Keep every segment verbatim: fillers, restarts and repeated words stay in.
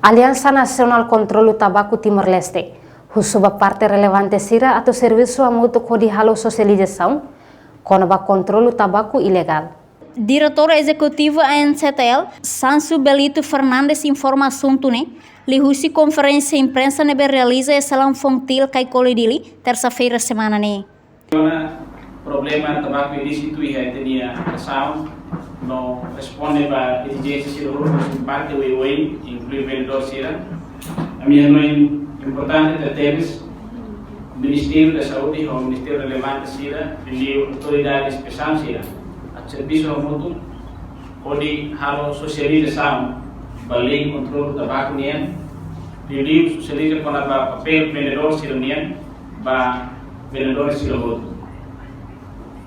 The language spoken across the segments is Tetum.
Aliansa Nasionál Kontrolu Tabaku Timor-Leste husu ba parte relevante sira atu servisu hamutuk hodi halo sosializasaun kona-ba kontrolu tabaku ilegál. Diretór Ezekutivu A N C T L, Sansu Belito Fernandes, informa asuntu ne'e liuhusi konferénsia imprensa ne'ebé realiza iha Salaun Fontil, Caicoli, Dili, tersa-feira semana ne'e. Ona problema tabaku ilísitu iha ita-nia nasaun, no responde ba ezijénsia sira hotu husi parte oioin, inklui vendedór sira. Ami hanoin importante tebes Ministériu da Saúde ho ministériu relevante sira, liuliu autoridade inspesaun sira, atu servisu hamutuk hodi halo sosializasaun ba lei kontrolu tabaku nian, liuliu sosializa kona-ba papél vendedór sira-nian ba vendedór sira hotu.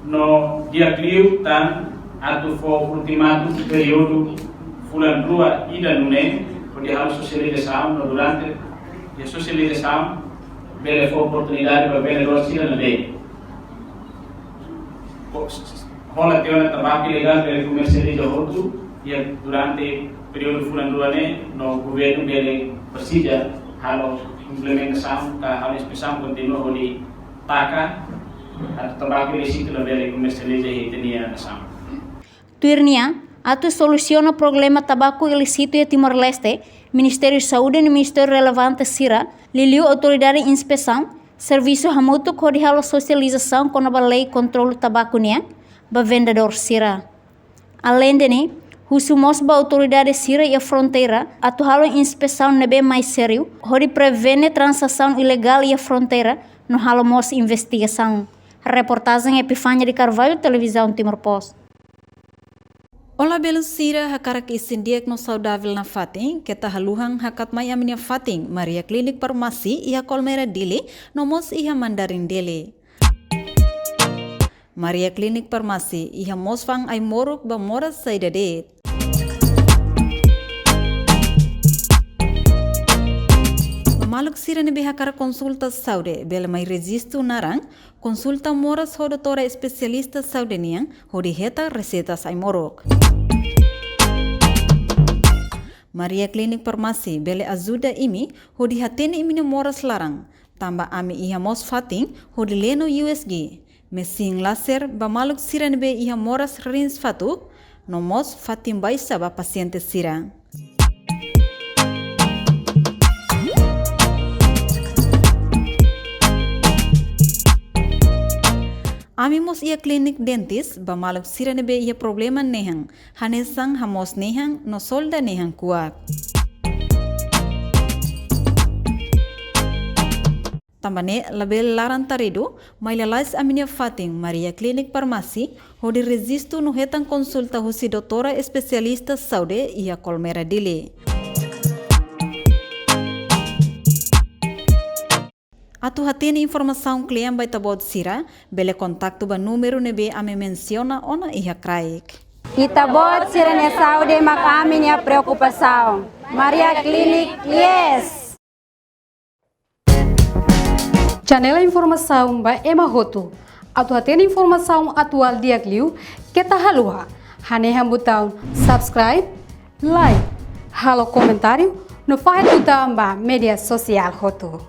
No di'ak liu tan atu fó ultimátumu períodu fulan rua ida nune'e hodi halo sosializasaun, no durante iha sosializasaun bele fó oportunidade ba vendedór sira ne'ebé hola tiha ona tabaku ilegál bele komersializa hotu iha durante períodu fulan rua ne'e, no governu bele presiza halo implementasaun ka halo inspesaun kontínua hodi taka atu tabaku ilísitu labele komersializa iha ita-nia nasaun. Tuir nia, atu solusiona problema tabaku ilísitu iha Timor-Leste, Ministériu Saúde no ministériu relevante sira, liuliu autoridade inspesaun, servisu hamutuk hodi halo sosializasaun kona-ba lei kontrolu tabaku nian ba vendedór sira. Aleinde ne'e, husu mós ba autoridade sira iha fronteira atu halo inspesaun ne'ebé mais sériu, hodi prevene tranzasaun ilegál iha fronteira, no halo mós investigasaun. Reportajen Epifania de Carvalho, Televizaun Timor Post. Olá, belun sira, hakarak isin di'ak no saudavel nafatin, keta haluha hakat mai ami-nia fatin, Maria Clinic Farmasi, iha Colmera Dili, no mós iha Mandarin Dili. Maria Clinic Farmasi iha mós fa'an ai-moruk ba moras saida de'it. Ba maluk sira ne'ebé hakarak konsulta saúde, bele mai rejistu naran, konsulta moras ho doutora espesialista saúde nian, hodi hetan reseitas ai-moruk. Maria Clinic Farmasi bele ajuda imi hodi hatene imi-nia moras laran, tanba ami iha mós fatin hodi leno U S G, mesin laser ba maluk sira ne'ebé iha moras rins fatuk, no mós fatin baixa ba pasiente sira. Ami mós iha klinik dentis ba maluk sira ne'ebé iha problema nehan, hanesan hamoos nehan no solda nehan kuak. Tanba ne'e labele laran taridu, mai lalais ami-nia fatin Maria Clinic Farmasi, hodi rejistu no hetan konsulta husi doutora espesialista saúde iha Colmera Dili. Atu hatene informasaun kle'an ba ita-boot sira, bele kontaktu ba númeru ne'ebé ami mensiona ona iha kraik. Ita-boot sira-nia saúde mak ami-nia preokupasaun. Maria Clinic, yes! Janela informasaun ba ema hotu. Atu hatene informasaun atuál di'ak liu, keta haluha hanehan butaun subscribe, like, halo komentáriu, no fahe tutan ba média sosiál hotu.